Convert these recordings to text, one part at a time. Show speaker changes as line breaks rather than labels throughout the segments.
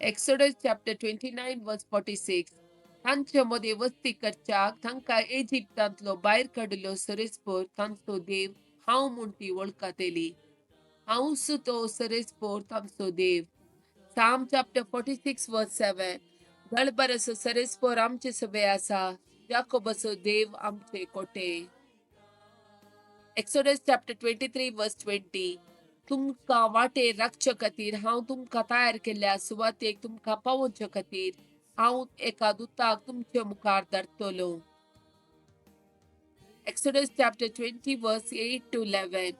Exodus chapter 29 verse 46. तांचे मदें वस्ती करच्याक तांकां इजिप्तांतलो भायर काडिल्लो सरेस्पर तांचो देव हांव म्हूण ती वळखतली. हांवूच तो सरेस्पर तांचो देव. Psalm chapter 46 verse 7. दळबराचो सरेस्पर आमचे सभे आसा, जाकोबाचो देव आमचे कोटे. Exodus chapter 23 verse 20. तुमकां वाटेर राखचे खातीर हांव तुमकां तयार केल्ल्या सुवातेक तुमकां पावोवचे खातीर हांव एका दुताक तुमचे मुखार धाडटलो. Exodus chapter 20 verse 8 to 11.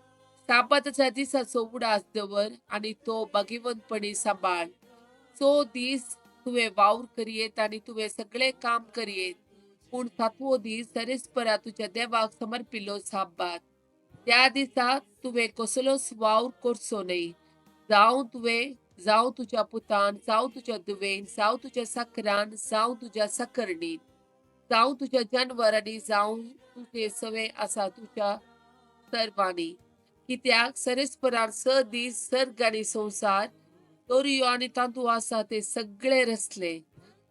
साबाताच्या दिसाचो उडास दवर आनी तो भागीवंतपणी सांबाळ. 6 दीस तुवें वावर करयेत आनी तुवें सगळें काम करयेत, पूण सातवो दीस सरेस्परा तुज्या देवाक समर्पिल्लो साबात. त्या दिसा तुवें कसलोच वावर करचो न्हय, जावं तुवें, जावं तुज्या पुतान, जावं तुज्या धुवेन, जावं तुज्या साकरान, जावं तुज्या साकरणीन, जावं तुज्या जानवरांनी, जावं तुजे सवे आसा तुज्या सर्वांनी. कित्याक सरेस्परान 6 दीस सर्ग आनी संवसार, दर्यो आनी तांतू आसा ते सगळे रचले,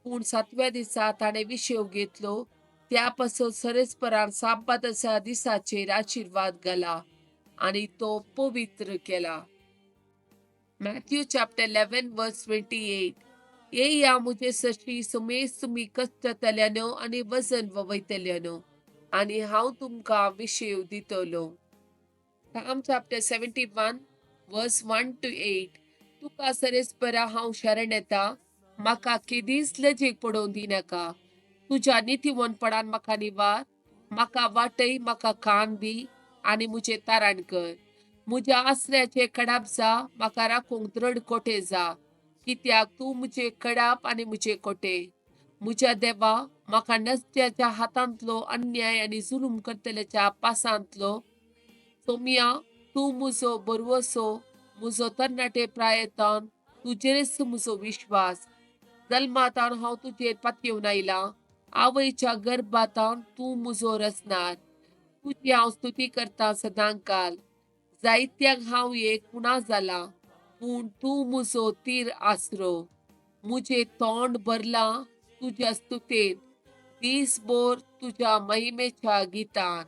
पूण सातव्या दिसा ताणें विशेव घेतलो. त्या पासून सरेस्परान साबाताच्या दिसाचेर आशिर्वाद घाला आनी तो पवित्र केला. Matthew chapter 11 verse 28. येया म्हजे सशी सुमेस तुमी कश्टतल्यानो आनी वजन ववयतल्यानो आनी हांव तुमकां विशेव दितलो. Psalm chapter 71 verse 1 to 8. तुका सरेस्परा हांव शरण येता, म्हाका केदीच लजेक पडोवन दिनाका. तुज्या नितीवंतपणान म्हाका निवार, म्हाका वाटय, म्हाका कान दी आनी म्हजें तारण कर. म्हज्या आसऱ्याचे कडाप जा, म्हाका राखूंक दृढ कोटे जा, कित्याक तूं म्हजे कडाप आनी म्हजे कोटे. म्हज्या देवा, म्हाका नसत्याच्या हातांतलो अन्याय आनी जुलूम करतल्याच्या पासांतलो. सोमया, तूं म्हजो बरवसो, म्हजो तरणाटे प्रायतान तुजेरच म्हजो विश्वास. जल्मातान हांव तुजेर पातयेवन आयलां, आवयच्या गर्भातान तूं म्हजो रचणार. तुजी हांव स्तुती करता सदांकाल. जायत्यांक हांव एक कुणा जाला, पूण तूं म्हजो तीर आसरो. म्हजें तोंड भरलां तुज्या स्तुतेन, दीसभर तुज्या महिमेच्या गितान.